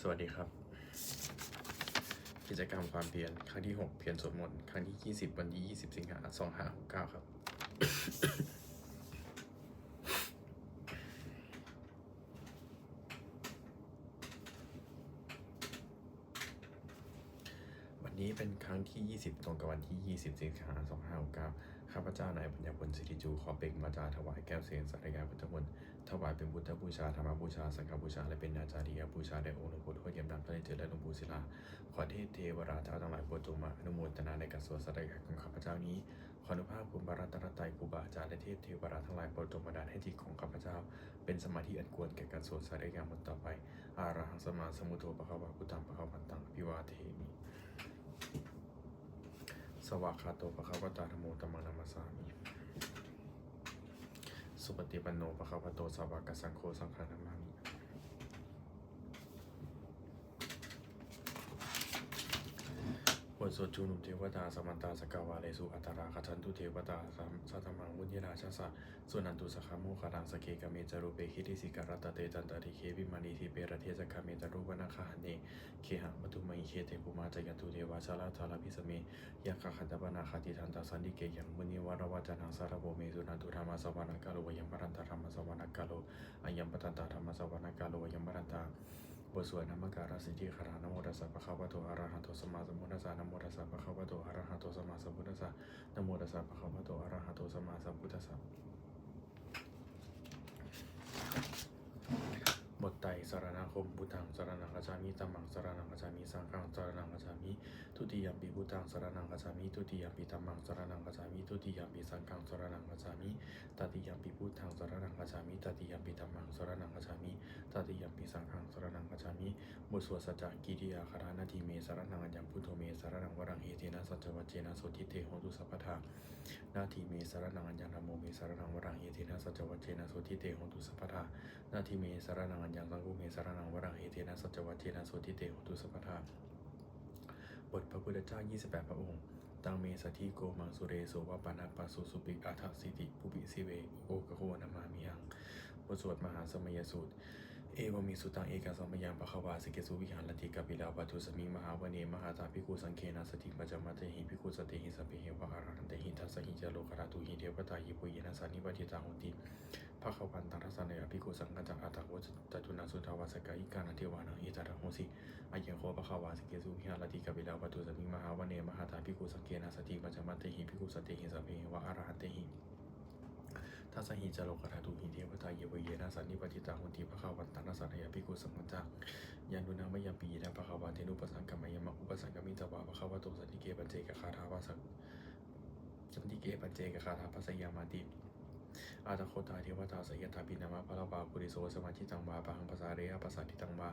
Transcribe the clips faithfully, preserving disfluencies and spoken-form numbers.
สวัสดีครับ กิจกรรมความเพียรครั้งที่ หก เพียรสวดมนต์ครั้งที่ ยี่สิบ วันที่ ยี่สิบ สิงหา สองห้าหกเก้า ครับ วันนี้เป็นครั้งที่ ยี่สิบ ตรงกับวันที่ ยี่สิบ สิงหา สองห้าหกเก้า ข้าพเจ้านายปัญญาพลสิริจู ขอเปล่งวาจาถวายแก้วเสียงสาธยายพุทธมนต์ ถวายเป็นพุทธบูชา ธรรมบูชา สังฆบูชา และเป็นอาจาริยบูชาแด่องค์หลวงปู่ทวดเหยียบน้ำทะเลจืดและหลวงปู่ศิลา ขอเทพเทวราชเจ้าทั้งหลายโปรดจงมาอนุโมทนาในการสวดสาธยายของข้าพเจ้านี้ ขออนุภาพคุณพระรัตนตรัย ครูบาอาจารย์ และเทพเทวราชทั้งหลายโปรดจงบันดาลให้จิตของข้าพเจ้า เป็นสมาธิอันควรแก่การสวดสาธยายมนต์ต่อไป Arahaṃ sammāsambuddho bhagavā, buddhaṃ bhagavantaṃ abhivādemi. Svākkhāto bhagavatā dhammo, dhammaṃ namassāmi. Supaṭipanno bhagavato sāvakasaṅgho, saṅghaṃ namāmi. บทสวดชุมนุมเทวดา Samantā cakkavāḷesu atrāgacchantu devatā, saddhammaṃ munirājassa suṇantu saggamokkhadaṃ. Sagge kāme ca rūpe girisikharataṭe cantalikkhe vimāne, dīpe raṭṭhe ca gāme taruvanagahane gehavatthumhi khette, bhummā cāyantu devā jalathalavisame yakkhagandhabbanāgā, tiṭṭhantā santike yaṃ munivaravacanaṃ sādhavo me suṇantu. Dhammassavanakālo ayambhadantā, dhammassavanakālo ayambhadantā, dhammassavanakālo ayambhadantā. บทสวดนมการสิทธิคาถา Namo tassa bhagavato arahato sammāsambuddhassa. Namo tassa bhagavato arahato sammāsambuddhassa. Namo tassa bhagavato arahato sammāsambuddhassa. บทไตรสรณคมน์ Buddhaṃ saraṇaṃ gacchāmi, dhammaṃ saraṇaṃ gacchāmi, saṅghaṃ saraṇaṃ gacchāmi. Dutiyampi buddhaṃ saraṇaṃ gacchāmi, dutiyampi dhammaṃ saraṇaṃ gacchāmi, dutiyampi saṅghaṃ saraṇaṃ gacchāmi, tatiyampi buddhaṃ saraṇaṃ gacchāmi, tatiyampi dhammaṃ saraṇaṃ gacchāmi, tatiyampi saṅghaṃ saraṇaṃ gacchāmi. บทสวดสัจจกิริยาคาถา Natthi me saraṇaṃ aññaṃ, buddho me saraṇaṃ varaṃ, etena saccavajjena sotthi te hotu sabbadā. Natthi me saraṇaṃ aññaṃ, dhammo me saraṇaṃ varaṃ, etena saccavajjena sotthi te hotu sabbadā. Natthi me saraṇaṃ aññaṃ, saṅgho me saraṇaṃ varaṃ, etena saccavajjena sotthi te hotu sabbadā. บทพระพุทธเจ้า ยี่สิบแปด พระองค์ Taṃ me santike maṃ sūre sovaṃ panāpasuṃ, supi aṭṭhāsi ti pupi sīve, okāgo namāmihaṃ. บทสวดมหาสมัยสูตร Evaṃ me sutaṃ. Ekaṃ samayaṃ bhagavā sakkesu viharati kapilavatthusmiṃ mahāvane mahatā bhikkhusaṅghena saddhiṃ pañcamattehi bhikkhusatehi sabbeheva arahantehi. Dasahi ca lokadhātūhi devatā yebhuyyena sannipatitā honti bhagavantaṃ dassanāya bhikkhusaṅghañca. Atha kho catunnaṃ suddhāvāsakāyikānaṃ devānaṃ etadahosi: Ayaṃ kho bhagavā sakkesu viharati kapilavatthusmiṃ mahāvane mahatā bhikkhusaṅghena saddhiṃ pañcamattehi bhikkhusatehi sabbeheva arahantehi. Dasahi ca lokadhātūhi devatā yebhuyyena sannipatitā honti bhagavantaṃ dassanāya bhikkhusaṅghañca. Yannūna mayampi yena bhagavā tenupasaṅkameyyāma, upasaṅkamitvā bhagavato santike paccekagāthā bhāsa-, santike paccekagāthā bhāseyyāmāti. Atha kho tā devatā seyyathāpi nāma balavā puriso sammiñjitaṃ vā bāhaṃ pasāreyya, pasāritaṃ vā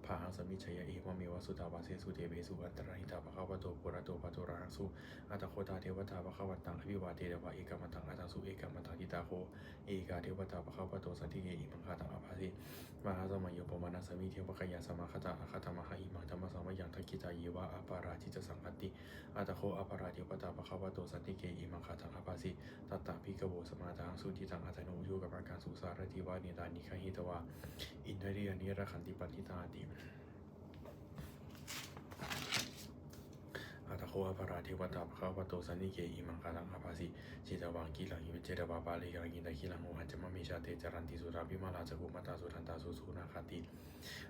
bāhaṃ sammiñjeyya, evameva suddhāvāsesu devesu antarahitā bhagavato purato pāturahaṃsu. Atha kho tā devatā bhagavantaṃ abhivādetvā ekamantaṃ aṭṭhaṃsu. Ekamantaṃ ṭhitā kho ekā devatā bhagavato santike imaṃ gāthaṃ abhāsi: Mahāsamayo pavanasmiṃ, devakāyā samāgatā, āgatamha imaṃ dhammasamayaṃ, dakkhitāyeva aparājitasaṅghanti. Atha kho aparā devatā bhagavato santike imaṃ gāthaṃ abhāsi: Tatra bhikkhavo samādahaṃsu, cittaṃ attano ujukamakaṃsu, sārathīva nettāni gahetvā, indriyāni rakkhanti paṇḍitāti. Atha kho aparā devatā bhagavato santike imaṃ gāthaṃ abhāsi: Chetvā khīlaṃ chetvā palighaṃ, indakhīlaṃ ohaccamanejā, te caranti suddhā vimalā, cakkhumatā sudantā susunāgāti.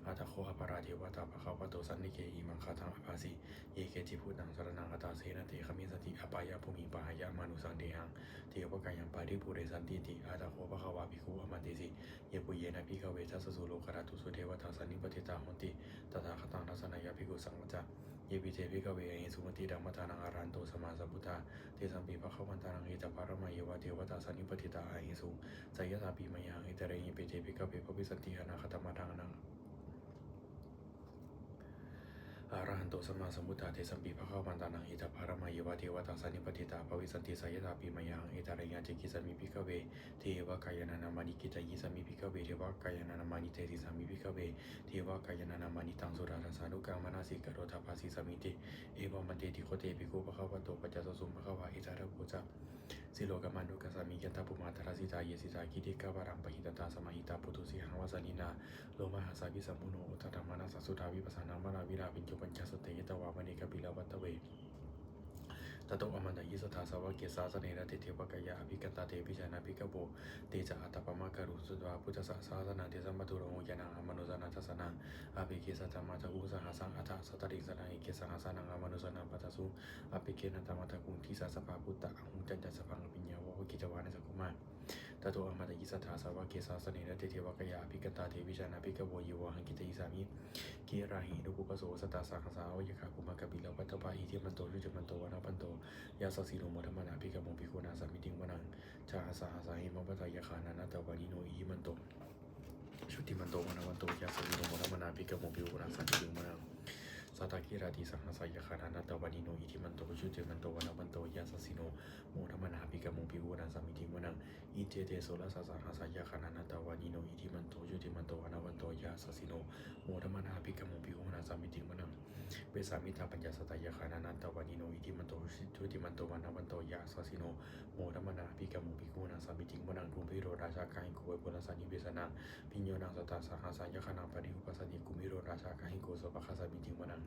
Atha kho aparā devatā bhagavato santike imaṃ gāthaṃ abhāsi: Ye keci buddhaṃ saraṇaṃ gatāse, na te gamissanti apāyabhūmiṃ, pahāya mānusaṃ dehaṃ, devakāyaṃ paripūressantīti. Atha kho bhagavā bhikkhū āmantesi: Yebhuyyena bhikkhave dasasu lokadhātūsu devatā sannipatitā honti tathāgataṃ dassanāya bhikkhusaṅghañca. Yepi te bhikkhave ahesuṃ atītamaddhānaṃ arahanto sammāsambuddhā, tesampi bhagavantānaṃ etaparamāyeva devatā sannipatitā ahesuṃ, seyyathāpi mayhaṃ etarahi. Yepi te bhikkhave bhavissanti anāgatamaddhānaṃ arahanto sammāsambuddhā, tesampi bhagavantānaṃ etaparamāyeva devatā sannipatitā bhavissanti, seyyathāpi mayhaṃ etarahi. Ācikkhissāmi bhikkhave devakāyānaṃ nāmāni, kittayissāmi bhikkhave devakāyānaṃ nāmāni, desissāmi bhikkhave devakāyānaṃ nāmāni. Taṃ suṇātha sādhukaṃ manasikarotha bhāsissāmīti. Evaṃ bhanteti kho te bhikkhū bhagavato paccassosuṃ. Bhagavā etadavoca: silokamanukassāmi. Yattha bhummā tadassitā, ye sitā girigabbharaṃ, pahitattā samāhitā, puthū sīhāva sallīnā, lomahaṃsābhisambhuno, odātamanasā suddhā, vippasannamanāvilā, bhiyyo pañcasate ñatvā, vane kāpilavatthave. Tato āmantayi satthā, sāvake sāsane rate, devakāyā abhikkantā, te vijānātha bhikkhavo. Te ca ātappamakaruṃ, sutvā buddhassa sāsanaṃ, tesampāturahu ñāṇaṃ, amanussāna dassanaṃ. Appeke satamaddakkhuṃ, sahassaṃ atha sattariṃ, sataṃ eke sahassānaṃ, amanussānamaddasuṃ. Appekenantamaddakkhuṃ, disā sabbā phuṭā ahuṃ, tañca sabbaṃ abhiññāya, vavakkhitvāna cakkhumā. Tato āmantayi satthā, sāvake sāsane rate, devakāyā abhikkantā, te vijānātha bhikkhavo, ye vohaṃ kittayissāmi, girāhi anupubbaso. Sattasahassā va yakkhā, bhummā kāpilavatthavā, iddhimanto jutimanto, vaṇṇavanto yasassino, modamānā abhikkāmuṃ, bhikkhūnaṃ samitiṃ vanaṃ. Chasahassā hemavatā, yakkhā nānattavaṇṇino, iddhimanto jutimanto, vaṇṇavanto yasassino, modamānā abhikkāmuṃ, bhikkhūnaṃ samitiṃ vanaṃ. Sātāgirā tisahassā, yakkhā nānattavaṇṇino, iddhimanto jutimanto, vaṇṇavanto yasassino, modamānā abhikkāmuṃ, bhikkhūnaṃ samitiṃ vanaṃ. Iccete soḷasasahassā, yakkhā nānattavaṇṇino, iddhimanto jutimanto, vaṇṇavanto yasassino, modamānā abhikkāmuṃ, bhikkhūnaṃ samitiṃ vanaṃ. Vessāmittā pañcasatā, yakkhā nānattavaṇṇino, iddhimanto jutimanto, vaṇṇavanto yasassino, modamānā abhikkāmuṃ, bhikkhūnaṃ samitiṃ vanaṃ. Kumbhīro rājagahiko, vepullassa nivesanaṃ, bhiyyo naṃ satasahassaṃ, yakkhānaṃ payirupāsati, kumbhīro rājagahiko, sopāga samitiṃ vanaṃ.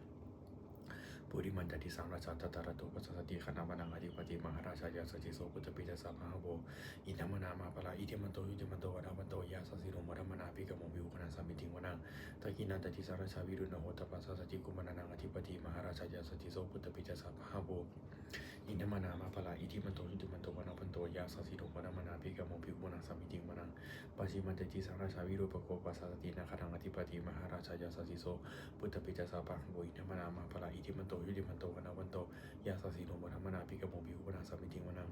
Purimañca disaṃ rājā, dhataraṭṭho pasāsati, gandhabbānaṃ ādhipati, mahārājā yasassi so. Puttāpi tassa bahavo, indanāmā mahabbalā, iddhimanto jutimanto, vaṇṇavanto yasassino, modamānā abhikkāmuṃ, bhikkhūnaṃ samitiṃ vanaṃ. Dakkhiṇañca disaṃ rājā, virūḷho tappasāsati, kumbhaṇḍānaṃ ādhipati, mahārājā yasassi so. Puttāpi tassa bahavo, indanāmā mahabbalā, iddhimanto jutimanto, vaṇṇavanto yasassino, modamānā abhikkāmuṃ, bhikkhūnaṃ samitiṃ vanaṃ. Pacchimañca disaṃ rājā, virūpakkho pasāsati, nāgānaṃ ādhipati, mahārājā yasassi so. Puttāpi tassa bahavo, indanāmā mahabbalā, iddhimanto jutimanto, vaṇṇavanto yasassino, modamānā abhikkāmuṃ, bhikkhūnaṃ samitiṃ vanaṃ.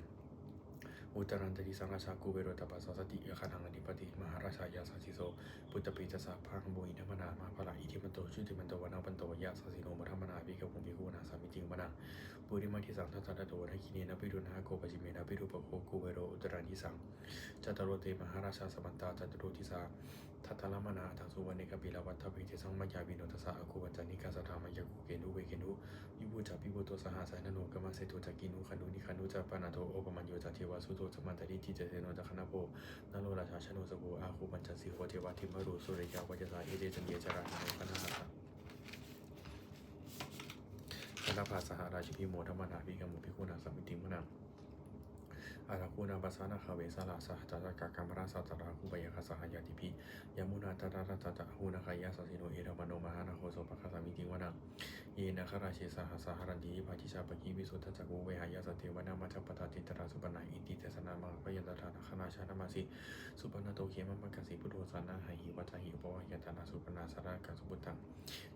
Uttarañca disaṃ rājā, kuvero tappasāsati, yakkhānaṃ ādhipati, mahārājā yasassi so. Puttāpi tassa bahavo, indanāmā mahabbalā, iddhimanto jutimanto, vaṇṇavanto yasassino, modamānā abhikkāmuṃ, bhikkhūnaṃ samitiṃ vanaṃ. Purimaṃ disaṃ dhataraṭṭho, dakkhiṇena virūḷhako, pacchimena virūpakkho, kuvero uttaraṃ disaṃ. Cattāro te mahārājā, samantā caturo disā, daddallamānā aṭṭhaṃsu, vane kāpilavatthave. Tesaṃ māyāvino dāsā, āgū vañcanikā saṭhā, māyā kuṭeṇḍu veṭeṇḍu, viṭū ca viṭuṭo saha, sanaṅko kāmaseṭṭho ca, kinnughaṇḍu nighaṇḍu ca, panādo opamañño ca, devasūto ca mātali, cittaseno ca gandhabbo, naḷo rājā janosabho, āgū pañcasikho ca, timbarū suriyavacchasā, ete caññe candaṃva gandhabbā, gandhabbā saha rājubhi, modamānā abhikkāmuṃ, bhikkhūnaṃ samitiṃ vanaṃ. Athāgū nābhasā nāgā, vesālā sahatacchakā, kambalassatarā āgū, pāyāgā saha ñātibhi, yāmunā dhataraṭṭhā ca, āgū nāgā yasassino, erāvaṇo mahānāgo, sopāga samitiṃ vanaṃ. Ye nāgarāje sahasā haranti, dibbā dijā pakkhi visuddhacakkhū, vehāyasā te vanamajjhapattā, citrā supaṇṇā iti tesa nāmaṃ. Abhayantadā nāgarājānamāsi, supaṇṇato khemamakāsi buddho, saṇhāhi vācāhi upavhayantā, nāgā supaṇṇā saraṇamakaṃsu buddhaṃ.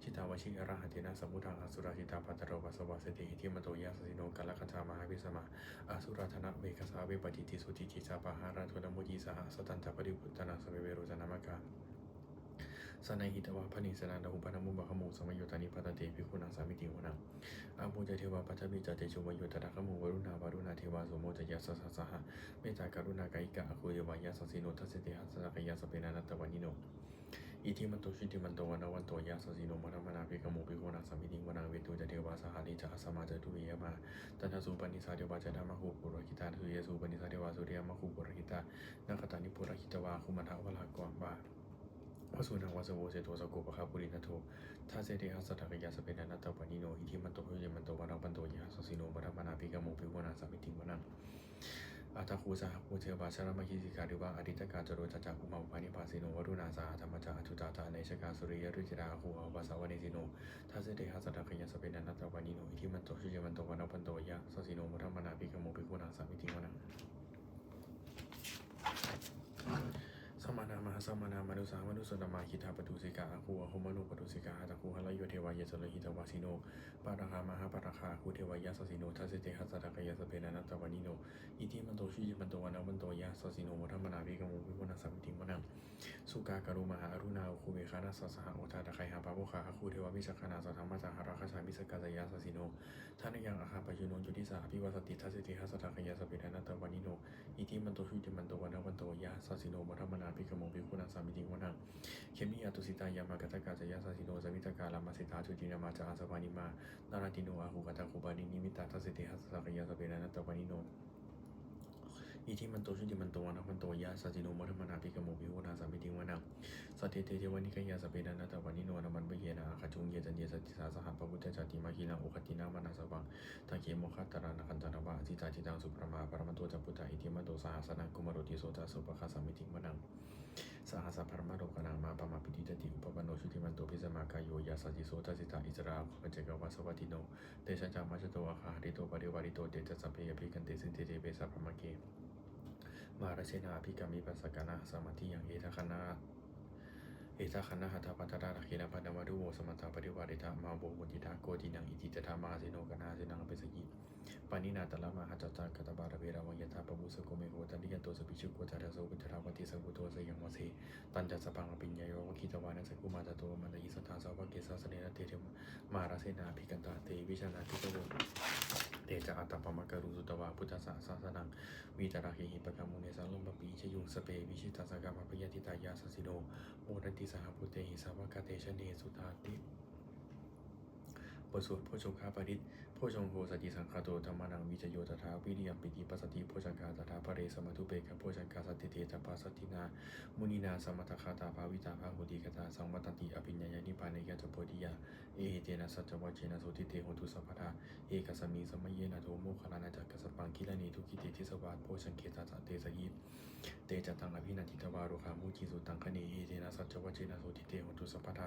Jitā vajirahatthena samuddaṃ, asurā sitā bhātaro vāsavassete, iddhimanto yasassino, kālakañjā mahābhismā, asurā dānaveghasā, vepacitti sucitti ca, pahārādo namucī saha. Satañca baliputtānaṃ, sabbe verocanāmakā, sannayhitvā baliṃ senaṃ, rāhubhaddamupāgamuṃ, samayodāni bhaddante, bhikkhūnaṃ samitiṃ vanaṃ. Āpo ca devā paṭhavī ca, tejo vāyo tadāgamuṃ, varuṇā vāruṇā devā, somo ca yasasā saha. Mettākaruṇākāyikā, āgū devā yasassino, dasete dasadhā kāyā, sabbe nānattavaṇṇino, iddhimanto jutimanto, vaṇṇavanto yasassino, modamānā abhikkāmuṃ, bhikkhūnaṃ samitiṃ vanaṃ. Veṇḍū ca devā sahalī ca, asamā ca duve yamā, candassūpanisā devā, candamāgū purakkhitā. Suriyassūpanisā devā, suriyamāgū purakkhitā, nakkhattāni purakkhitvā, āgū mandavalāhakā, vasūnaṃ vāsavo seṭṭho, sakkopāga purindado, dasete dasadhā kāyā, sabbe nānattavaṇṇino, iddhimanto jutimanto, vaṇṇavanto yasassino, modamānā abhikkāmuṃ, bhikkhūnaṃ samitiṃ vanaṃ. Athāgū sahabhū devā, jalamaggisikhāriva, ariṭṭhakā ca rojā ca, ummāpupphanibhāsino, varuṇā sahadhammā ca, accutā ca anejakā, sūleyyarucirā āgū, āgū vāsavanesino, dasete dasadhā kāyā, sabbe nānattavaṇṇino, iddhimanto jutimanto, vaṇṇavanto yasassino, modamānā abhikkāmuṃ, bhikkhūnaṃ samitiṃ vanaṃ. Samānā mahāsamānā, mānusā mānusuttamā, khiḍḍāpadosikā āgū, āgū manopadosikā. Athāgū harayo devā, ye ca lohitavāsino, pāragā mahāpāragā, āgū devā yasassino, dasete dasadhā kāyā, sabbe nānattavaṇṇino, iddhimanto jutimanto, vaṇṇavanto yasassino, modamānā abhikkāmuṃ, bhikkhūnaṃ samitiṃ vanaṃ. Sukkā karumhā aruṇā, āgū veghanasā saha, odātagayhā pāmokkhā, āgū devā vicakkhaṇā, sadāmattā hāragajā, missakā ca yasassino, thanayaṃ āga pajjunno, yo disā abhivassati. Dasete dasadhā kāyā, sabbe nānattavaṇṇino, iddhimanto jutimanto, vaṇṇavanto yasassino, modamānā abhikkāmuṃ, bhikkhūnaṃ samitiṃ vanaṃ. Khemiyā tusitā yāmā, kaṭṭhakā ca yasassino, lambitakā lāmaseṭṭhā, jotināmā ca āsavā, nimmānaratino āgū, athāgū paranimmitā. Dasete dasadhā kāyā, sabbe nānattavaṇṇino, Iddhimanto jutimanto vaṇṇavanto yasassino modamānā abhikkāmuṃ bhikkhūnaṃ samitiṃ vanaṃ. Saṭṭhete devanikāyā sabbe nānattavaṇṇino nāmanvayena āgañchuṃ ye caññe sadisā saha pavutthajātiṃ akhilaṃ oghatiṇṇamanāsavaṃ dakkhemoghataraṃ kañcanaṃva asitātitaṃ. Subrahmā paramatto ca puttā iddhimato saha sanaṅkumāro tisso ca sopāga samitiṃ vanaṃ. Sahassabrahmalokānaṃ mahābrahmābhitiṭṭhati upapanno jutimanto bhismākāyo yasassi so. Dasettha issarā āgū paccekavasavattino tesañca majjhato āga hārito parivārito. Te ca sabbe abhikkante sainde deve sabrahmake mārasenā abhikkāmi passa kaṇhassa mandiyaṃ. Etha gaṇhatha bandhatha nāgena bandhamatthu vo samantā parivāretha mā vo muñcittha koci naṃ. Iti tattha mahāseno kaṇhasenaṃ apesayi pāṇinā talamāhacca katvāna bheravaṃ yathā pāvussako megho thanayanto savijjuko tadā so paccudāvatti saṅkuddho asayaṃvase. Tañca sabbaṃ abhiññāya vavakkhitvāna cakkhumā tato āmantayi satthā sāvake sāsane rate mārasenā abhikkantā te vijānātha bhikkhavo. Te ca ātappamakaruṃ sutvā buddhassa sāsanaṃ vītarāgehi pakkāmuṃ nesaṃ lomampi iñjayuṃ. Sabbe vijitasaṅgāmā bhayātītā yasassino modanti saha bhūtehi sāvakā te janesutāti. บทสวดโพชฌงคปริตร Bojjhaṅgo satisaṅkhāto dhammānaṃ vicayo tathā viriyampīti passaddhi bojjhaṅgā tathāpare samādhupekkhabojjhaṅgā sattete sabbadassinā muninā sammadakkhātā bhāvitā bahulīkatā saṃvattanti abhiññāya nibbānāya ca bodhiyā. Etena saccavajjena sotthi te hotu sabbadā. Ekasmiṃ samaye nātho moggallānañca kassapaṃ gilāne dukkhite disvā bojjhaṅge tattha desayi. Te ca taṃ abhinanditvā rogā mucciṃsu taṅkhaṇe. Etena saccavajjena sotthi te hotu sabbadā.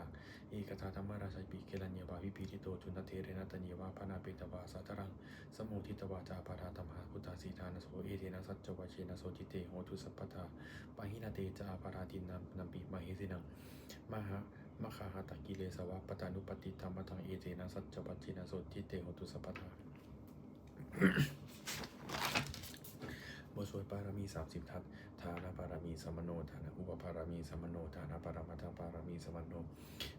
Ekadā dhammarājāpi gelaññenā vipīḷito cundattherena taññeva bhaṇāpetvā sādaraṃ sammoditvā ca ābādhā tamhā vuṭṭhāsi ṭhānaso. Etena saccavajjena sotthi te hotu sabbadā. Pahīnā te ca ābādhā tiṇṇannampi mahesinaṃ maggāhatakilesāva pattānuppattidhammataṃ. Etena saccavajjena sotthi te hotu sabbadā. บทสวดบารมีสามสิบทัศน์ Dāna pāramī sampanno, dāna upapāramī sampanno, dāna paramatthapāramī sampanno,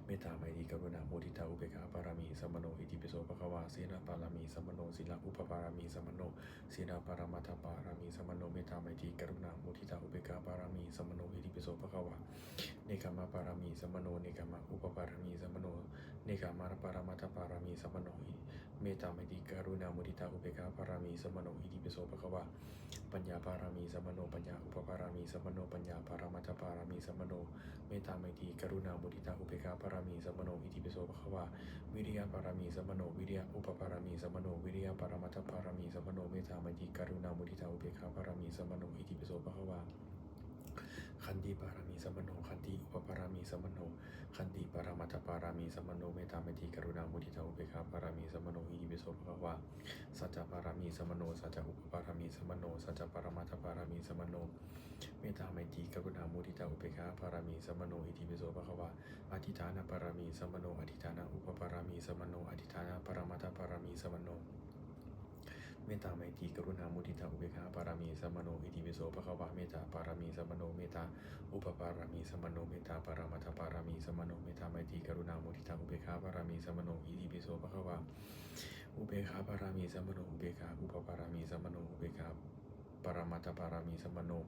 mettā maitrī karuṇā muditā upekkhā pāramī sampanno, itipi so bhagavā. Sīla pāramī sampanno, sīla upapāramī sampanno, sīla paramatthapāramī sampanno, mettā maitrī karuṇā muditā upekkhā pāramī sampanno, itipi so bhagavā. Nekkhamma pāramī sampanno, nekkhamma upapāramī sampanno, nekkhamma paramatthapāramī sampanno, mettā maitrī karuṇā muditā upekkhā pāramī sampanno, itipi so bhagavā. Paññā pāramī sampanno, paññā upapāramī sampanno, paññā paramatthapāramī sampanno, mettā maitrī karuṇā muditā upekkhā pāramī sampanno, itipi so bhagavā. Viriya pāramī sampanno, viriya upapāramī sampanno, viriya paramatthapāramī sampanno, mettā maitrī karuṇā muditā upekkhā pāramī sampanno, itipi so bhagavā. Khanti pāramī sampanno, khanti upapāramī sampanno, khanti paramatthapāramī sampanno, mettā maitrī karuṇā muditā upekkhā pāramī sampanno, itipi so bhagavā. Sacca pāramī sampanno, sacca upapāramī sampanno, sacca paramatthapāramī sampanno, mettā maitrī karuṇā muditā upekkhā pāramī sampanno, itipi so bhagavā. Adhiṭṭhāna pāramī sampanno, adhiṭṭhāna upapāramī sampanno, adhiṭṭhāna paramatthapāramī sampanno, mettā maitrī karuṇā muditā upekkhā pāramī sampanno, itipi so bhagavā. Mettā pāramī sampanno, mettā upapāramī sampanno, mettā paramatthapāramī sampanno, mettā maitrī karuṇā muditā upekkhā pāramī sampanno, itipi so bhagavā. Upekkhā pāramī sampanno, upekkhā upapāramī sampanno, upekkhā paramatthapāramī sampanno,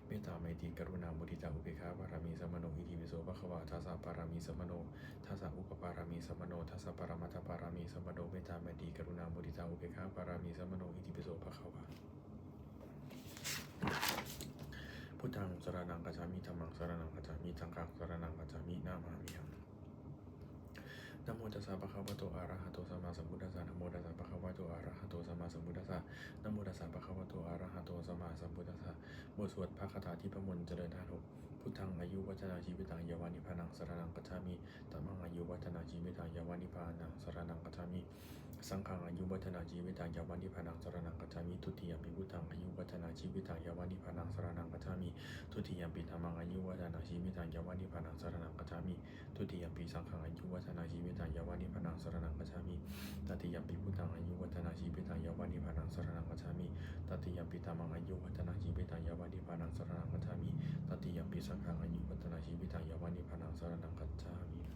mettā maitrī karuṇā muditā upekkhā pāramī sampanno, itipi so bhagavā. Dasa pāramī sampanno, dasa upapāramī sampanno, dasa paramatthapāramī sampanno, mettā maitrī karuṇā muditā upekkhā pāramī sampanno, itipi so bhagavā. Buddhaṃ saraṇaṃ gacchāmi, dhammaṃ saraṇaṃ gacchāmi, saṅghaṃ saraṇaṃ gacchāmi, namāmihaṃ. Namo tassa bhagavato arahato sammāsambuddhassa. Namo tassa bhagavato arahato sammāsambuddhassa. Namo tassa bhagavato arahato sammāsambuddhassa. บทสวดพระคาถาทิพยมนต์เจริญธาตุหก Buddhaṃ āyuvaḍḍhanaṃ jīvitaṃ yāva nibbānaṃ saraṇaṃ gacchāmi. Dhammaṃ āyuvaḍḍhanaṃ jīvitaṃ yāva nibbānaṃ saraṇaṃ gacchāmi. Saṅghaṃ āyuvaḍḍhanaṃ jīvitaṃ yāva nibbānaṃ saraṇaṃ gacchāmi. Dutiyampi buddhaṃ āyuvaḍḍhanaṃ jīvitaṃ yāva nibbānaṃ saraṇaṃ gacchāmi. Dutiyampi dhammaṃ āyuvaḍḍhanaṃ jīvitaṃ yāva nibbānaṃ saraṇaṃ gacchāmi. Dutiyampi saṅghaṃ āyuvaḍḍhanaṃ jīvitaṃ yāva nibbānaṃ saraṇaṃ gacchāmi. Tatiyampi buddhaṃ āyuvaḍḍhanaṃ jīvitaṃ yāva nibbānaṃ saraṇaṃ gacchāmi. Tatiyampi dhammaṃ āyuvaḍḍhanaṃ jīvitaṃ yāva nibbānaṃ saraṇaṃ gacchāmi. Tatiyampi saṅghaṃ āyuvaḍḍhanaṃ jīvitaṃ yāva nibbānaṃ saraṇaṃ gacchāmi.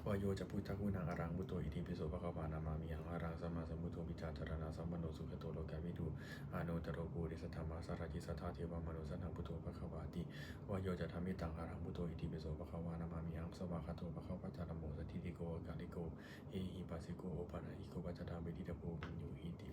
Vāyo ca buddhaguṇaṃ arahaṃ buddho itipi so bhagavā namāmihaṃ. Arahaṃ sammāsambuddho vijjācaraṇasampanno sugato lokavidū anuttaro purisadammasārathi satthā devamanussānaṃ buddho bhagavāti. Vāyo ca dhammetaṃ arahaṃ buddho itipi so bhagavā namāmihaṃ. Svākkhāto bhagavatā dhammo sandiṭṭhiko akāliko ehipassiko opanayiko paccattaṃ veditabbo viññūhīti.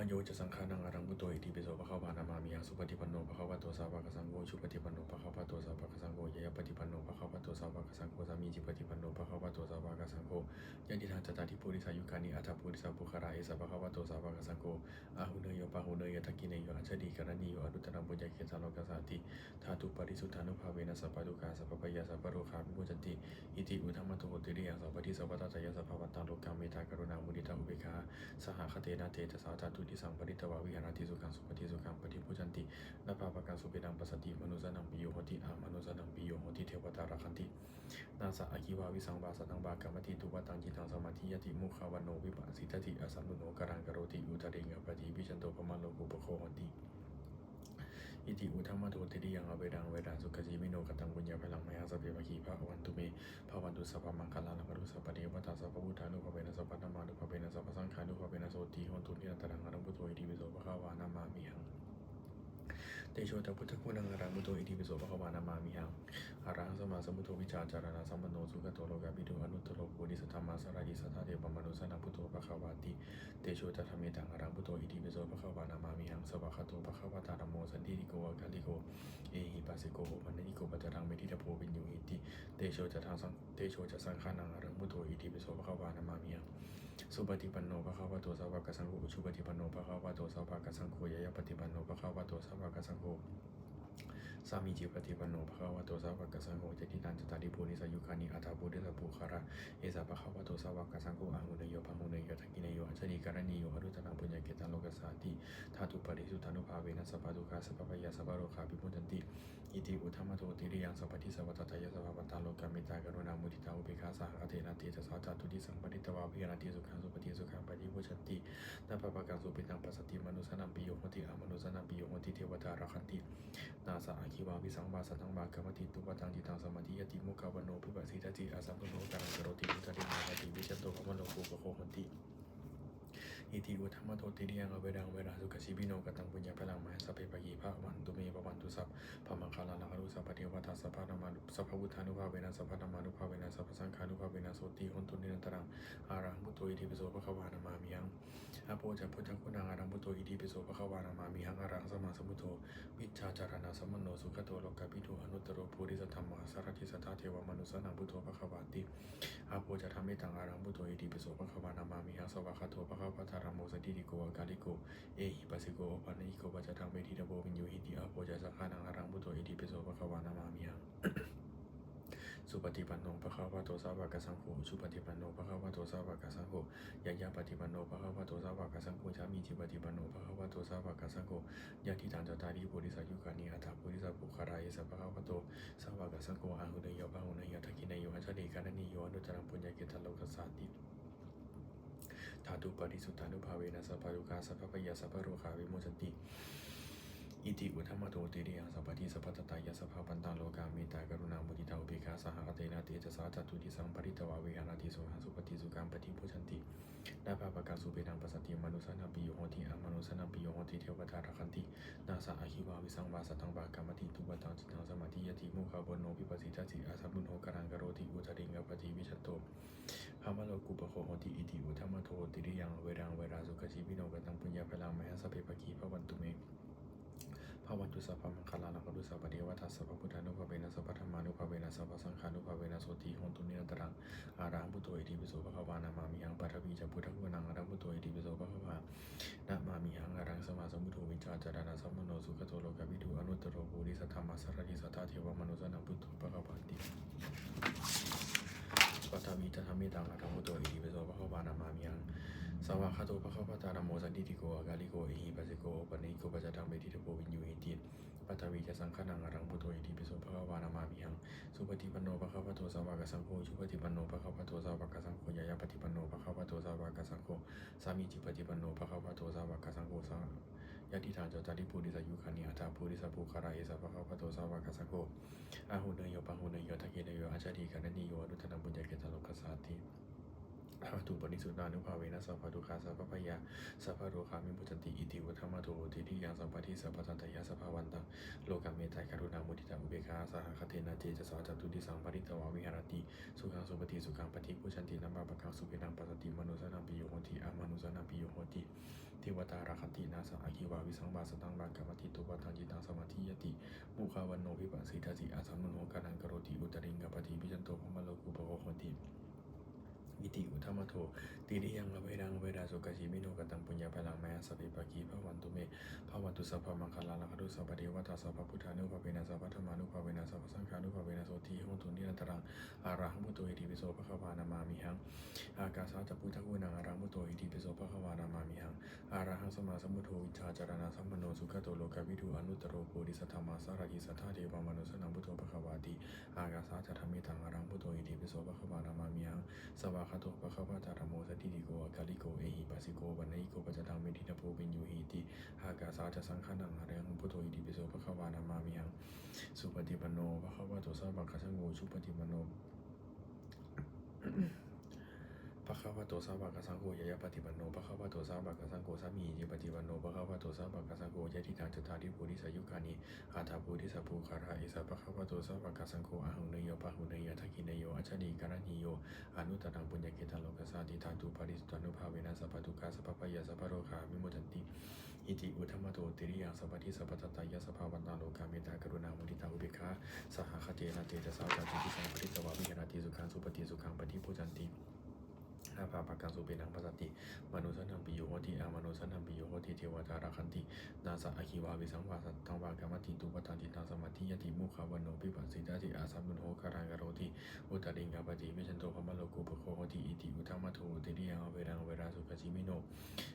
Yo ca saṅghānaṃ arahaṃ buddho itipi so bhagavā namāmihaṃ. Supaṭipanno bhagavato sāvakasaṅgho, ujupaṭipanno bhagavato sāvakasaṅgho, ñāyapaṭipanno bhagavato sāvakasaṅgho, sāmīcipaṭipanno bhagavato sāvakasaṅgho, yadidaṃ cattāri purisayugāni aṭṭha purisapuggalā, esa bhagavato sāvakasaṅgho, āhuneyyo pāhuneyyo dakkhiṇeyyo añjalikaraṇīyo anuttaraṃ puññakkhettaṃ lokassāti. Dhātuparisuddhānubhāvena sabbadukkhā sabbabhayā sabbarogā vimuccanti. Iti uddhamadho tiriyaṃ sabbadhi sabbattatāya sabbāvantaṃ lokaṃ mettā karuṇā muditā upekkhā sahagatena cetasā catuddisaṃ pharitvā viharati. Sukhaṃ supati, sukhaṃ paṭibujjhati, na pāpakaṃ supinaṃ passati, manussānaṃ piyo hoti, amanussānaṃ piyo hoti, devatā rakkhanti, nāssa aggi vā visaṃ vā satthaṃ vā kamati, tuvaṭaṃ cittaṃ samādhiyati, mukhavaṇṇo vippasīdati, asammūḷho kālaṃ karoti, uttariṃ appaṭivijjhanto brahmalokūpago hoti. Iti uddhamadho tiriyaṃ averaṃ averā sukhajīvino. Kataṃ puññaphalaṃ mayhaṃ sabbe bhāgī bhavantu me. Bhavatu sabbamaṅgalaṃ, rakkhantu sabbadevatā, sabbabuddhānubhāvena sabbadhammānubhāvena sabbasaṅghānubhāvena sotthī hontu nirantaraṃ. Arahaṃ buddho itipi so bhagavā namāmihaṃ. Tejo ca buddhaguṇaṃ arahaṃ buddho itipi so bhagavā namāmihaṃ. Arahaṃ sammāsambuddho vijjācaraṇasampanno sugato lokavidū anuttaro purisadammasārathi satthā devamanussānaṃ buddho bhagavāti. Tejo ca dhammetaṃ arahaṃ buddho itipi so bhagavā namāmihaṃ. Svākkhāto bhagavatā dhammo sandiṭṭhiko akāliko ehipassiko opanayiko paccattaṃ veditabbo viññūhīti. Tejo ca saṅ-, tejo ca saṅghānaṃ arahaṃ buddho itipi so bhagavā namāmihaṃ. Supaṭipanno bhagavato sāvakasaṅgho, ujupaṭipanno bhagavato sāvakasaṅgho, ñāyapaṭipanno bhagavato sāvakasaṅgho, sāmīcipaṭipanno bhagavato sāvakasaṅgho, yadidaṃ cattāri purisayugāni aṭṭha purisapuggalā, esa bhagavato sāvakasaṅgho, āhuneyyo pāhuneyyo dakkhiṇeyyo añjalikaraṇīyo anuttaraṃ puññakkhettaṃ lokassāti. Dhātuparisuddhānubhāvena sabbadukkhā sabbabhayā sabbarogā vimuccanti. Iti uddhamadho tiriyaṃ sabbadhi sabbattatāya sabbāvantaṃ lokaṃ mettā karuṇā muditā upekkhā sahagatena cetasā catuddisaṃ pharitvā viharati. Sukhaṃ supati, sukhaṃ paṭibujjhati, na pāpakaṃ supinaṃ passati, manussānaṃ piyo hoti, amanussānaṃ piyo hoti, devatā rakkhanti, nāssa aggi vā visaṃ vā satthaṃ vā kamati, tuvaṭaṃ cittaṃ samādhiyati, mukhavaṇṇo vippasīdati, asammūḷho kālaṃ karoti, uttariṃ appaṭivijjhanto brahmalokūpago hoti. Iti uddhamadho tiriyaṃ averaṃ averā sukhajīvino. Kataṃ puññaphalaṃ mayhaṃ sabbe bhāgī bhavantu me. Bhavatu sabbamaṅgalaṃ, rakkhantu sabbadevatā, sabbadhammānu-, sabbabuddhānubhāvena sabbadhammānubhāvena sabbasaṅghānubhāvena sotthī hontu nirantaraṃ. Arahaṃ buddho itipi so bhagavā namāmihaṃ. Āpo ca buddhaguṇaṃ arahaṃ buddho itipi so bhagavā namāmihaṃ. Arahaṃ sammāsambuddho vijjācaraṇasampanno sugato lokavidū anuttaro purisadammasārathi satthā devamanussānaṃ buddho bhagavāti. Āpo ca dhammetaṃ arahaṃ buddho itipi so bhagavā namāmihaṃ. Svākkhāto bhagavatā dhammo sandiṭṭhiko akāliko ehipassiko opanayiko paccattaṃ veditabbo viññūhīti. Āpo ca saṅghānaṃ arahaṃ buddho itipi so bhagavā namāmihaṃ. Supaṭipanno bhagavato sāvakasaṅgho, ujupaṭipanno bhagavato sāvakasaṅgho, ñāyapaṭipanno bhagavato sāvakasaṅgho, sāmīcipaṭipanno bhagavato sāvakasaṅgho, yadidaṃ cattāri purisayugāni aṭṭha purisapuggalā, esa bhagavato sāvakasaṅgho, āhuneyyo pāhuneyyo dakkhiṇeyyo añjalikaraṇīyo anuttaraṃ puññakkhettaṃ lokassāti. Dhātuparisuddhānubhāvena sabbadukkhā sabbabhayā sabbarogā vimuccanti. Iti uddhamadho tiriyaṃ sabbadhi sabbattatāya sabbāvantaṃ lokaṃ mettā karuṇā muditā upekkhā sahagatena cetasā catuddisaṃ pharitvā viharati. Sukhaṃ supati, sukhaṃ paṭibujjhati, na pāpakaṃ supinaṃ passati, manussānaṃ piyo hoti, amanussānaṃ piyo hoti, devatā rakkhanti, nāssa aggi vā visaṃ vā satthaṃ vā kamati, tuvaṭaṃ cittaṃ samādhiyati, mukhavaṇṇo vippasīdati, asammūḷho kālaṃ karoti, uttariṃ appaṭivijjhanto brahmalokūpago hoti. Iti uddhamadho tiriyaṃ averaṃ averā sukhajīvino. Kataṃ puññaphalaṃ mayhaṃ sabbe bhāgī bhavantu me. Bhavatu sabbamaṅgalaṃ, rakkhantu sabbadevatā, sabbabuddhānubhāvena sabbadhammānubhāvena sabbasaṅghānubhāvena sotthī hontu nirantaraṃ. Arahaṃ buddho itipi so bhagavā namāmihaṃ. Pathavī ca buddhaguṇaṃ arahaṃ buddho itipi so bhagavā namāmihaṃ. Arahaṃ sammāsambuddho vijjācaraṇasampanno sugato lokavidū anuttaro purisadammasārathi satthā devamanussānaṃ buddho bhagavāti. Paṭhavī ca dhammetaṃ arahaṃ buddho itipi so bhagavā namāmihaṃ. Svākkhāto bhagavatā dhammo sandiṭṭhiko akāliko ehipassiko opanayiko paccattaṃ veditabbo viññūhīti. Paṭhavī ca saṅghānaṃ arahaṃ buddho itipi so bhagavā namāmihaṃ. Supaṭipanno bhagavato sāvakasaṅgho, ujupaṭipanno bhagavato sāvakasaṅgho, ñāyapaṭipanno bhagavato sāvakasaṅgho, sāmīcipaṭipanno bhagavato sāvakasaṅgho, sa-, yadidaṃ cattāri purisayugāni aṭṭha purisapuggalā, esa bhagavato sāvakasaṅgho, āhuneyyo pāhuneyyo dakkhiṇeyyo añjalikaraṇīyo anuttaraṃ puññakkhettaṃ lokassāti. dhātuparisuddhānubhāvena sabbadukkhā sabbabhayā sabbarogā vimuccanti. Iti uddhamadho tiriyaṃ sabbadhi sabbattatāya sabbāvantaṃ lokā mettā karuṇā muditā upekkhā sahagatena cetasā catuddisaṃ pharitvā viharati. Sukhaṃ supati, sukhaṃ paṭibujjhati, na pāpakaṃ supinaṃ passati, manussānaṃ piyo hoti, amanussānaṃ piyo hoti, devatā rakkhanti, nāssa aggi vā visaṃ vā satthaṃ vā kamati, tuvaṭaṃ cittaṃ samādhiyati, mukhavaṇṇo vippasīdati, asammūḷho kālaṃ karoti, uttariṃ appaṭivijjhanto brahmalokūpago hoti. Iti uddhamadho tiriyaṃ averaṃ averā sukhajīvino. Kataṃ puññaphalaṃ mayhaṃ sabbe bhāgī bhavantu me. Bhavatu sabbamaṅgalaṃ, rakkhantu sabbadevatā, sabbabuddhānubhāvena sabbadhammānubhāvena sabbasaṅghānubhāvena sotthī hontu nirantaraṃ. Arahaṃ buddho itipi so bhagavā namāmihaṃ. Ākāsā ca buddhaguṇaṃ arahaṃ buddho itipi so bhagavā namāmihaṃ. Arahaṃ sammāsambuddho vijjācaraṇasampanno sugato lokavidū anuttaro purisadammasārathi satthā devamanussānaṃ buddho bhagavāti. Ākāsā ca dhammetaṃ arahaṃ buddho itipi so bhagavā namāmihaṃ. Svākkhāto bhagavatā dhammo sandiṭṭhiko akāliko ehipassiko opanayiko paccattaṃ veditabbo viññūhīti. Ākāsā ca saṅghānaṃ arahaṃ buddho itipi so bhagavā namāmihaṃ. Supaṭipanno bhagavato sāvakasaṅgho, ujupaṭipanno bhagavato sāvakasaṅgho, ñāyapaṭipanno bhagavato sāvakasaṅgho, sāmīcipaṭipanno bhagavato sāvakasaṅgho, yadidaṃ cattāri purisayugāni aṭṭha purisapuggalā, esa bhagavato sāvakasaṅgho, āhuneyyo pāhuneyyo dakkhiṇeyyo añjalikaraṇīyo anuttaraṃ puññakkhettaṃ lokassāti. Dhātuparisuddhānubhāvena sabbadukkhā sabbabhayā sabbarogā vimuccanti. Iti uddhamadho tiriyaṃ sabbadhi sabbattatāya sabbāvantaṃ lokā mettā karuṇā muditā upekkhā sahagatena cetasā catuddisaṃ pharitvā viharati. Sukhaṃ supati, sukhaṃ paṭibujjhati, na pāpakaṃ supinaṃ passati, manussānaṃ piyo hoti, amanussānaṃ piyo hoti, devatā rakkhanti, nāssa aggi vā visaṃ vā satthaṃ vā kamati, tuvaṭaṃ cittaṃ samādhiyati, mukhavaṇṇo vippasīdati, asammūḷho kālaṃ karoti, uttariṃ appaṭivijjhanto brahmalokūpago hoti. Iti uddhamadho tiriyaṃ averaṃ averā sukhajīvino.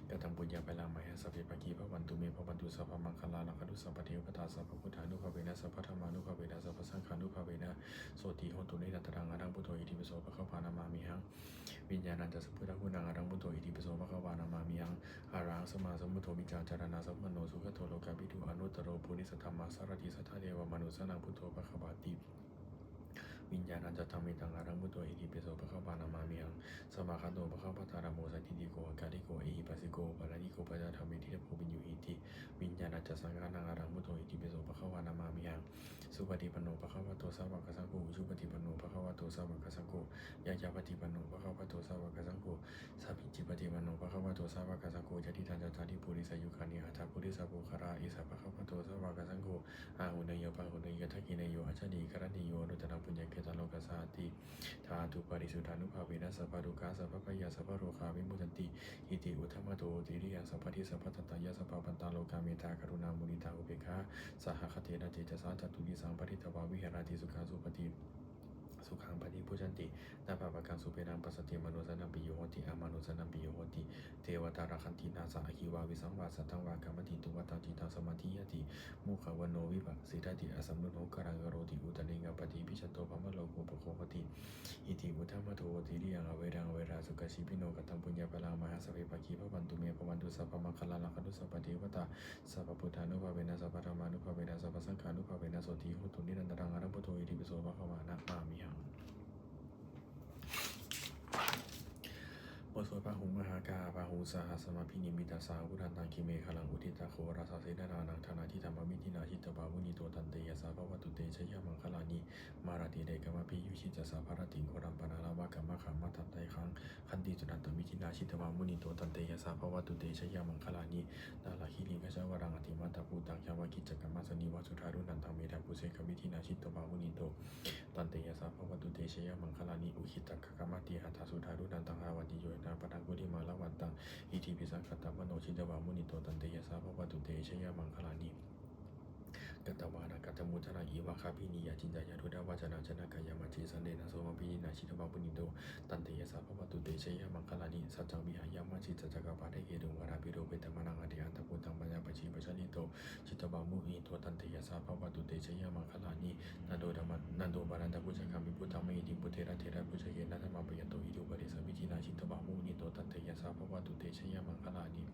Kataṃ puññaphalaṃ mayhaṃ sabbe bhāgī bhavantu me. Bhavatu sabbamaṅgalaṃ, rakkhantu sabbadevatā, sabbabuddhānubhāvena sabbadhammānubhāvena sabbasaṅghānubhāvena sotthī hontu nirantaraṃ. Arahaṃ buddho itipi so bhagavā namāmihaṃ. Viññāṇañca buddhaguṇaṃ arahaṃ buddho itipi so bhagavā namāmihaṃ. Arahaṃ sammāsambuddho vijjācaraṇasampanno sugato lokavidū anuttaro purisadammasārathi satthā devamanussānaṃ buddho bhagavāti. Viññāṇañca dhammetaṃ arahaṃ buddho itipi so bhagavā namāmihaṃ. Svākkhāto bhagavatā dhammo sandiṭṭhiko akāliko ehipassiko opanayiko paccattaṃ veditabbo viññūhīti. Viññāṇañca saṅghānaṃ arahaṃ buddho itipi so bhagavā namāmihaṃ. Supaṭipanno bhagavato sāvakasaṅgho, ujupaṭipanno bhagavato sāvakasaṅgho, ñāyapaṭipanno bhagavato sāvakasaṅgho, sāmīcipaṭipanno bhagavato sāvakasaṅgho, yadidaṃ cattāri purisayugāni aṭṭha purisapuggalā, esa bhagavato sāvakasaṅgho, āhuneyyo pāhuneyyo dakkhiṇeyyo añjalikaraṇīyo anuttaraṃ puññakkhettaṃ lokassāti. Dhātuparisuddhānubhāvena sabbadukkhā sabbabhayā sabbarogā vimuccanti. Iti uddhamadho tiriyaṃ sabbadhi sabbattatāya sabbāvantaṃ lokā mettā karuṇā muditā upekkhā sahagatena cetasā catuddisaṃ pharitvā viharati. Sukhaṃ supati, sukhaṃ paṭibujjhati, na pāpakaṃ supinaṃ passati, manussānaṃ piyo hoti, amanussānaṃ piyo hoti, devatā rakkhanti, nāssa aggi vā visaṃ vā satthaṃ vā kamati, tuvaṭaṃ cittaṃ samādhiyati, mukhavaṇṇo vippasīdati, asammūḷho kālaṃ karoti, uttariṃ appaṭivijjhanto brahmalokūpago hoti. Iti uddhamadho tiriyaṃ averaṃ averā sukhajīvino. Kataṃ puññaphalaṃ mayhaṃ sabbe bhāgī bhavantu me. Bhavatu sabbamaṅgalaṃ, rakkhantu sabbadevatā, sabbabuddhānubhāvena sabbadhammānubhāvena sabbasaṅghānubhāvena sotthī hontu nirantaraṃ. Arahaṃ buddho itipi so bhagavā namāmihaṃ. บทสวดพาหุงมหากา Bāhuṃ sahassamabhinimmitasāvudhantaṃ, girimekhalaṃ uditaghorasasenamāraṃ, dānādidhammavidhinā jitavā munindo, tantejasā bhavatu te jayamaṅgalāni. Mārātirekamabhiyujjhitasabbarattiṃ, ghorampanāḷavakamakkhamathaddhayakkhaṃ, khantīsudantavidhinā jitavā munindo, tantejasā bhavatu te jayamaṅgalāni. Nāḷāgiriṃ gajavaraṃ atimattabhūtaṃ, dāvaggicakkamasanīva sudāruṇantaṃ, mettambusekavidhinā jitavā munindo, tantejasā bhavatu te jayamaṅgalāni. Ukkhittakhaggamatihatthasudāruṇantaṃ, dhāvantiyojanapathaṅgulimālavantaṃ, iddhībhisaṅkhatamano jitavā munindo, tantejasā bhavatu te jayamaṅgalāni. Katvāna kaṭṭhamudaraṃ iva gabbhinīyā, ciñcāya duṭṭhavacanaṃ janakāyamajjhe, santena somavidhinā jitavā munindo, tantejasā bhavatu te jayamaṅgalāni. Saccaṃ vihāya matisaccakavādaketuṃ, vādābhiropitamanaṃ atiandhabhūtaṃ, paññāpadīpajalito jitavā munindo, tantejasā bhavatu te jayamaṅgalāni. Nandopanandabhujagaṃ vibudhaṃ mahiddhiṃ, puttena therabhujagena damāpayanto, iddhūpadesavidhinā jitavā munindo, tantejasā bhavatu te jayamaṅgalāni.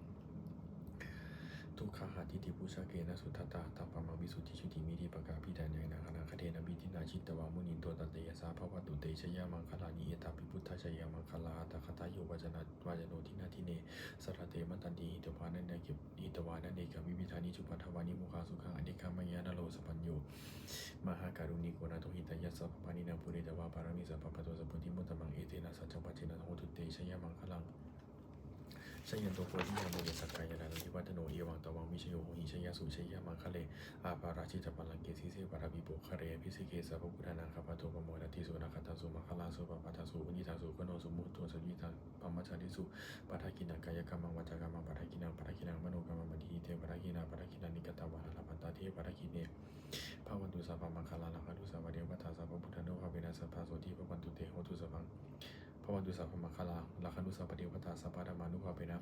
Duggāhadiṭṭhibhujagena sudaṭṭhahatthaṃ, brahmaṃ visuddhijutimiddhibakābhidhānena, dhānagadena vidhinā jitavā munindo, taṃ tejasā bhavatu te jayamaṅgalāni. Etāpi buddhajayamaṅgalaaṭṭhagāthā, yo vācana vācano dinadine sarate matandī, hitvāna neka hitvāna nekavividhāni cupaddavāni, mokkhaṃ sukhaṃ adhigameyya naro sapañño. Mahākāruṇiko nātho hitāya sabbapāṇinaṃ, pūretvā pāramī sabbā patto sambodhimuttamaṃ, etena saccavajjena hotu te jayamaṅgalaṃ. Jayanto bodhiyā mūle sakyānaṃ nandivaḍḍhano, evaṃ tvaṃ vijayo hohi jayassu jayamaṅgale, aparājitapallaṅke sīse paṭhavipokkhare, abhiseke sabbabuddhānaṃ aggappatto pamodati. Sunakkhattaṃ sumaṅgalaṃ supabhātaṃ suhuṭṭhitaṃ, sukhaṇo sumuhutto ca suyiṭṭhaṃ brahmacārisu, padakkhiṇaṃ kāyakammaṃ vācākammaṃ padakkhiṇaṃ, padakkhiṇaṃ manokammaṃ paṇidhī te padakkhiṇā, padakkhiṇāni katvāna labhantatthe padakkhiṇe. Bhavatu sabbamaṅgalaṃ rakkhantu sabbadevatā, sabbabuddhānubhāvena sadā sotthī bhavantu te. Hotu sabbaṃ bhavatu sabbamaṅgalaṃ rakkhantu sabbadevatā, sabbadhammānubhāvena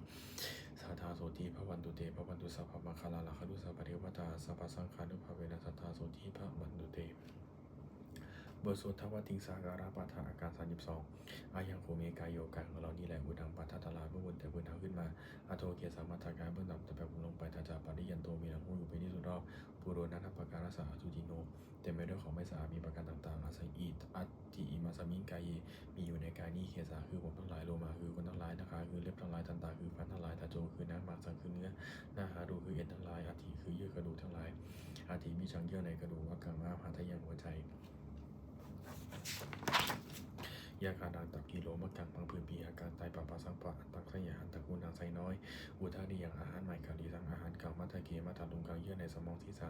sadā sotthī bhavantu te. Bhavatu sabbamaṅgalaṃ rakkhantu sabbadevatā, sabbasaṅghānubhāvena sadā sotthī bhavantu te. บทสวดทวติงสาการปาฐะ อาการ สามสิบสอง Ayaṃ kho me kāyo กายของเรานี้แหละ uddhaṃ pādatalā เบื้องบนแต่พื้นเท้าขึ้นมา adho kesamatthakā เบื้องต่ำแต่ปลายผมลงไป tañca pāriyanto มีหนังหุ้มอยู่เป็นที่สุดรอบ pūro naṇḍappakārassa asucino เต็มไปด้วยของไม่สะอาดมีประการต่างๆ assa i atthi imasmiṃ kāye มีอยู่ในกายนี้ kesā คือผมทั้งหลาย lomā คือขนทั้งหลาย nakhā คือเล็บทั้งหลาย dantā คือฟันทั้งหลาย taco คือหนัง maṃsaṃ คือเนื้อ nahārū คือเอ็นทั้งหลาย aṭṭhī คือเยื่อกระดูกทั้งหลาย aṭṭhibījaṃ เยื่อในกระดูก vakkaṃ ม้าม hadayaṃ หัวใจ yakanaṃ ตับ kilomakaṃ พังผืด pihakaṃ ไต papphāsaṃ ปอด antaṃ ไส้ใหญ่ antaguṇaṃ ไส้น้อย udariyaṃ อาหารใหม่ karīsaṃ อาหารเก่า matthake matthadhuṅgaṃ เยื่อในสมอง ศีรษะ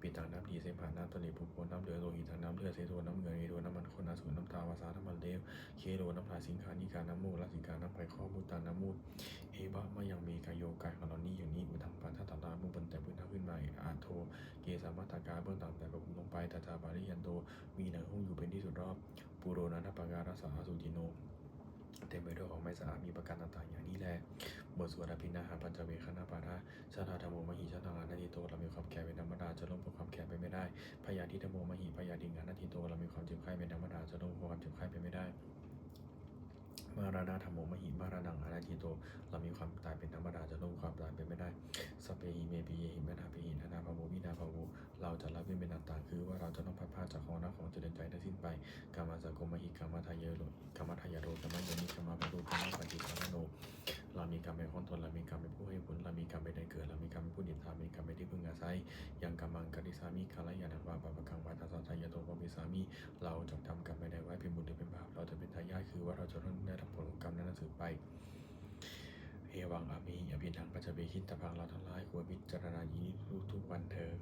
pittaṃ น้ำดี semhaṃ น้ำเสลด pubbo น้ำเหลือง lohitaṃ น้ำเลือด sedo น้ำเหงื่อ medo น้ำมันข้น assu น้ำตา vasā น้ำมันเหลว khero น้ำลาย siṅghāṇikā น้ำมูก lasikā น้ำไขข้อ muttaṃ น้ำมูตร evamāyaṃ me kāyo กายของเรานี้อย่างนี้ uddhaṃ pādatalā เบื้องบนแต่พื้นเท้าขึ้นมา adho kesamatthakā เบื้องต่ำแต่ปลายผมลงไป tañca pāriyanto มีหนังหุ้มอยู่เป็นที่สุดรอบ pūro naṇḍappakārassa asucino เต็มไปด้วยของไม่สะอาดมีประการต่างๆ อย่างนี้แล บทสวดอภิณหปัจจเวกขณปาฐะ Jarādhammomhi jaraṃ anatīto เรามีความแก่เป็นธรรมดา จะล่วงพ้นความแก่ไปไม่ได้ Byādhidhammomhi byādhiṃ anatīto เรามีความเจ็บไข้เป็นธรรมดา จะล่วงพ้นความเจ็บไข้ไปไม่ได้ Maraṇadhammomhi maraṇaṃ anatīto เรามีความตายเป็นธรรมดา จะล่วงความตายไปไม่ได้ Sabbehi me piyehi manāpehi nānābhāvo vinābhāvo เราจะละเว้นเป็นต่างๆ คือว่าเราจะต้องพลัดพรากจากของรักของเจริญใจทั้งสิ้นไป Kammassakomhi kammadāyādo kammadāyādo kammayoni kammabandhu kammapaṭisaraṇo เรามีกรรมเป็นของตน เรามีกรรมเป็นผู้ให้ผล เรามีกรรมเป็นแดนเกิด เรามีกรรมเป็นผู้ติดตาม มีกรรมเป็นที่พึ่งอาศัย Yaṃ kammaṃ karissāmi kalyāṇaṃ vā pāpakaṃ vā tassa dāyato bhavissāmi เราจะทำกรรมใดไว้ เป็นบุญหรือเป็นบาป เราจะเป็นทายาท คือว่าเราจะต้องได้รับผลของกรรมนั้นสืบไป Evaṃ amhehi abhiṇhaṃ paccavekkhitabbaṃ เราทั้งหลายควรพิจารณาอย่างนี้ทุกๆวันเทอญ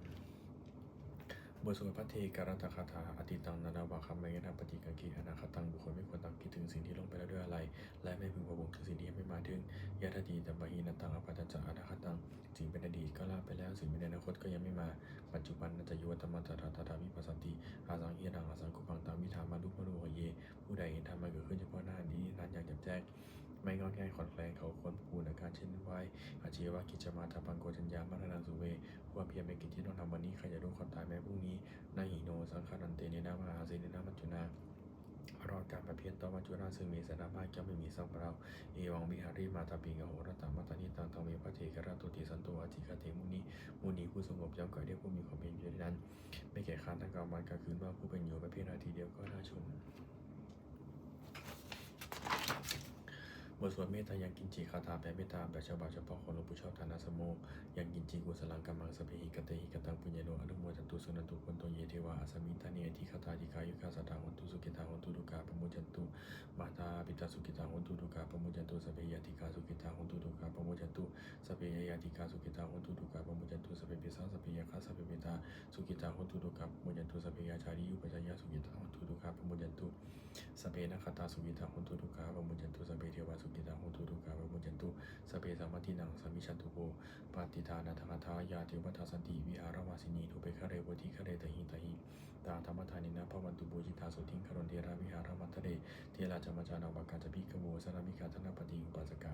บทสวดภัทเทกรัตตคาถา Atītaṃ nānvāgameyya nappaṭikaṅkhe anāgataṃ บุคคลไม่ควรตามคิดถึงสิ่งที่ล่วงไปแล้วด้วยอาลัย และไม่พึงพะวงถึงสิ่งที่ยังไม่มาถึง Yadatītaṃ pahīnantaṃ appattañca anāgataṃ สิ่งเป็นอดีตก็ละไปแล้ว สิ่งเป็นอนาคตก็ยังไม่มา Paccuppannañca yo dhammaṃ tattha tattha vipassati asaṃhiraṃ asaṅkuppaṃ taṃ viddhā manubrūhaye ผู้ใดเห็นธรรมอันเกิดขึ้นเฉพาะหน้าในที่นั้นอย่างแจ่มแจ้ง ไม่ง่อนแง่นคลอนแคลน เขาควรพอกพูนอาการเช่นนั้นไว้ Ajjeva kiccamātappaṃ ko jaññā maraṇaṃ suve ความเพียรเป็นกิจที่ต้องทำวันนี้ ใครจะรู้ความตายแม้พรุ่งนี้ Na hi no saṅgarantena mahāsenena maccunā เพราะการผัดเพี้ยนต่อมัจจุราชซึ่งมีเสนามากย่อมไม่มีสำหรับเรา Evaṃvihārimātāpiṃ ahorattamatanditaṃ taṃ ve bhaddekarattoti santo ācikkhate muni มุนีผู้สงบย่อมกล่าวเรียกผู้มีความเพียรอยู่เช่นนั้น ไม่เกียจคร้านทั้งกลางวันกลางคืน ว่าผู้เป็นอยู่แม้เพียงนาทีเดียวก็น่าชม บทสวดเมตตายังกิญจิ คาถาแผ่เมตตาแบบฉบับเฉพาะของหลวงปู่ชอบ ฐานะสมโม Yaṃ kiñci kusalaṃ kammaṃ sabbehi katehi kataṃ puññaṃ no anumodantu suṇantu bhonto ye devā asmiṃ ṭhāne adhigatā dīghāyukā sadā hontu sukhitā hontu dukkhā pamuñcantu. Mātā pitā sukhitā hontu dukkhā pamuñcantu. Sabbe ñātikā sukhitā hontu dukkhā pamuñcantu. Sabbe aññātikā sukhitā hontu dukkhā pamuñcantu. Sabbe pisā sabbe yakkhā sabbe petā sukhitā hontu dukkhā pamuñcantu. Sabbe ācariyupajjhāyā sukhitā hontu dukkhā pamuñcantu. Sabbe nakkhattā sukhitā hontu dukkhā pamuñcantu. Sabbe devā sukhitā hontu dukkhā pamuñcantu. Sabbe sampattīnaṃ samijjhantu vo. Pattidānagāthā. Yā devatā santi vihāravāsinī thūpe ghare bodhighare tahiṃ tahiṃ, tā dhammadānena bhavantu pūjitā sotthiṃ karontedha vihāramaṇḍale. Therā ca majjhā navakā ca bhikkhavo sārāmikā dānapatī upāsakā,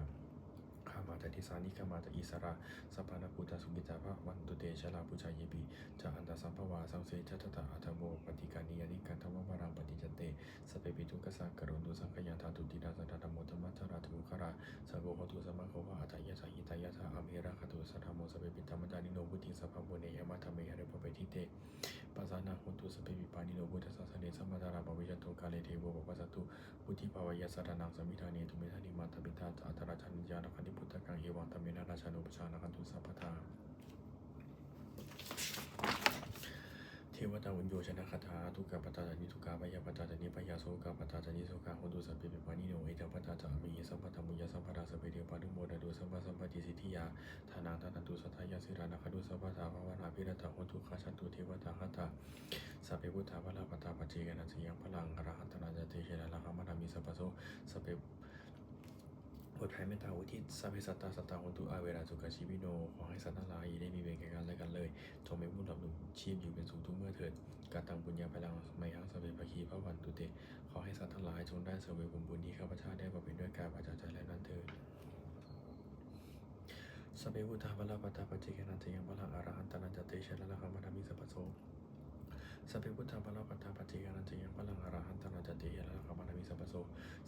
gāmā ca desā nigamā ca issarā, sappāṇabhūtā sukhitā bhavantu te. Jalābujā yepi ca aṇḍasambhavā saṃsedajātā, athavopapātikā niyyānikaṃ dhammavaraṃ paṭicca te, sabbepi dukkhassa karontu saṅkhayaṃ. Ṭhātu ciraṃ sataṃ dhammo dhammaddharā ca puggalā, Saṅgho hotu samaggo va atthāya ca hitāya ca. Amhe rakkhatu saddhammo sabbepi dhammacārino. Vuḍḍhiṃ sampāpuṇeyyāma dhamme ariyappavedite. Pasannā hontu sabbepi pāṇino buddhasāsane. Sabbantarāyā pa vajjantu kāle devo pavassatu. Vuḍḍhibhāvāya sattānaṃ samiddhaṃ netu medaniṃ. Mātā pitā ca atrajaṃ niccaṃ rakkhanti puttakaṃ. Evaṃ dhammena rājāno pajaṃ rakkhantu sabbadā. Devatāuyyojanagāthā. Dukkhappattā ca niddukkhā bhayappattā ca nibbhayā sokappattā ca nissokā hontu sabbepi pāṇino. Ettāvatā ca amhehi sambhataṃ puññasampadaṃ sabbe devānumodantu sabbasampattisiddhiyā. Dānaṃ dadantu saddhāya sīlaṃ rakkhantu sabbadā bhāvanābhiratā hontu gacchantu devatāgatā. Sabbe buddhā balappattā paccekānañca yaṃ balaṃ arahantānañca tejena rakkhaṃ bandhāmi sabbaso. Sabbe บทแผ่เมตตาอุทิศ Sabbe sattā sadā hontu averā sukhajīvino. ขอให้สัตว์ทั้งหลายอย่าได้มีเวรแก่กันและกันเลย จงมีผู้ดำรงชีพอยู่เป็นสุขทุกเมื่อเถิด Kataṃ puññaphalaṃ mayhaṃ sabbe bhāgī bhavantu te. ขอให้สัตว์ทั้งหลายจงได้เสวยผลบุญที่ข้าพเจ้าได้บำเพ็ญด้วยกายวาจาใจแล้วนั้นเถิด Sabbe buddhā balappattā paccekānañca yaṃ balaṃ arahantānañca tejena rakkhaṃ bandhāmi sabbaso. Sabbe buddhā balappattā paccekānañca yaṃ balaṃ arahantānañca tejena rakkhaṃ bandhāmi sabbaso.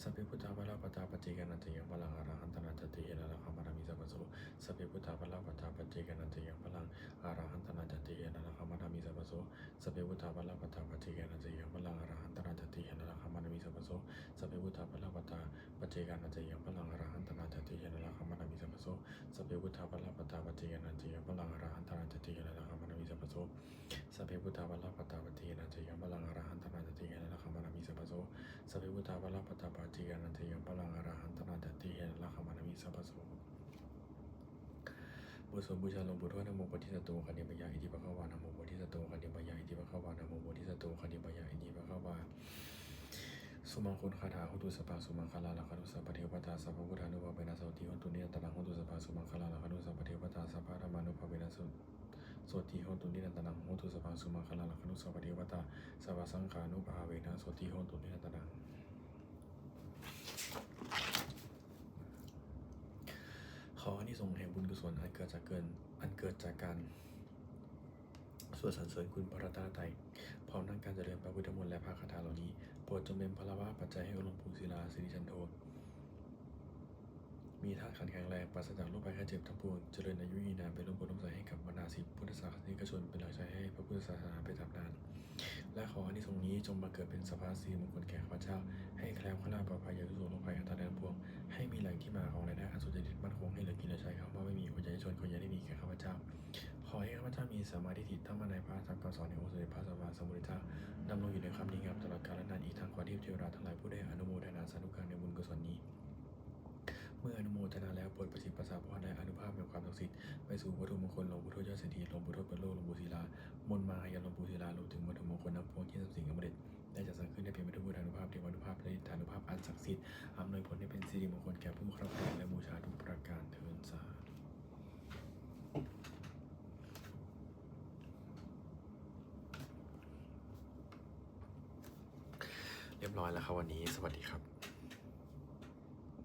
Sabbe buddhā balappattā paccekānañca yaṃ balaṃ arahantānañca tejena rakkhaṃ bandhāmi sabbaso. Sabbe buddhā balappattā paccekānañca yaṃ balaṃ arahantānañca tejena rakkhaṃ bandhāmi sabbaso. Sabbe buddhā balappattā paccekānañca yaṃ balaṃ arahantānañca tejena rakkhaṃ bandhāmi sabbaso. Sabbe buddhā balappattā paccekānañca yaṃ balaṃ arahantānañca tejena rakkhaṃ bandhāmi sabbaso. Sabbe buddhā balappattā paccekānañca yaṃ balaṃ arahantānañca tejena rakkhaṃ bandhāmi sabbaso. Sabbe buddhā balappattā paccekānañca yaṃ balaṃ arahantānañca tejena rakkhaṃ bandhāmi sabbaso. Sabbe buddhā balappattā paccekānañca yaṃ balaṃ arahantānañca tejena rakkhaṃ bandhāmi sabbaso. บทสวดบูชาหลวงปู่ทวด Namo bodhisatto āgantimāya iti bhagavā. Namo bodhisatto āgantimāya iti bhagavā. Namo bodhisatto āgantimāya iti bhagavā. Sumaṅgalagāthā. Hotu sabbaṃ sumaṅgalaṃ, rakkhantu sabbadevatā, sabbabuddhānubhāvena sotthī hontu nirantaraṃ. Hotu sabbaṃ sumaṅgalaṃ, rakkhantu sabbadevatā, sabbadhammānubhāvena so- sotthī hontu nirantaraṃ. Hotu sabbaṃ sumaṅgalaṃ, rakkhantu sabbadevatā, sabbasaṅghānubhāvena sotthī hontu nirantaraṃ. ขออานิสงส์แห่งบุญกุศลอันเกิดจากเกิน อันเกิดจากการสวดสรรเสริญคุณพระรัตนตรัย พร้อมทั้งการเจริญพระพุทธมนต์และพระคาถาเหล่านี้ โปรดจงเป็นพลวปัจจัยให้องค์หลวงปู่ศิลา สิริจันโท มีธาตุขันธ์แข็งแรง ปราศจากโรคภัยไข้เจ็บทั้งปวง เจริญอายุยืนนาน เป็นร่มโพธิ์ร่มไทรให้กับบรรดาศิษย์พุทธศาสนิกชน เป็นหลักชัยให้พระพุทธศาสนาไปตราบนาน และขออานิสงส์นี้จงบังเกิดเป็นสรรพสิริมงคลแก่ข้าพเจ้า ให้แคล้วคลาดปลอดภัยจากทุกข์โศกโรคภัยอันตรายทั้งปวง ให้มีแหล่งที่มาของรายได้อันสุจริตมั่นคง ให้เหลือกินเหลือใช้ คำว่าไม่มี อดอยากยากจน ขออย่าได้มีแก่ข้าพเจ้า ขอให้ข้าพเจ้ามีสัมมาทิฏฐิ ตั้งมั่นในพระธรรมคำสอนแห่งองค์สมเด็จพระสัมมาสัมพุทธเจ้า ดำรงอยู่ในความดีงามตลอดกาลนาน อีกทั้งขอเทพเทวดาทั้งหลายผู้ได้อนุโมทนาสาธุการในบุญกุศลนี้ เมื่ออนุโมทนาแล้ว โปรดประสิทธิ์ประสาทพรในอานุภาพแห่งความศักดิ์สิทธิ์ ไปสู่วัตถุมงคลหลวงปู่ทวดยอดเศรษฐี หลวงปู่ทวดเปิดโลก หลวงปู่ศิลา มนต์มหายันต์หลวงปู่ศิลา รวมถึงวัตถุมงคลทั้งปวงที่ทรัพย์สินอมฤตได้จัดสรรขึ้นให้เป็นวัตถุพุทธานุภาพ เทวานุภาพ และอิทธานุภาพอันศักดิ์สิทธิ์ อำนวยผลให้เป็นสิริมงคลแก่ผู้ครอบครองและบูชาทุกประการเทอญ สาธุ เรียบร้อยแล้วครับวันนี้ สวัสดีครับ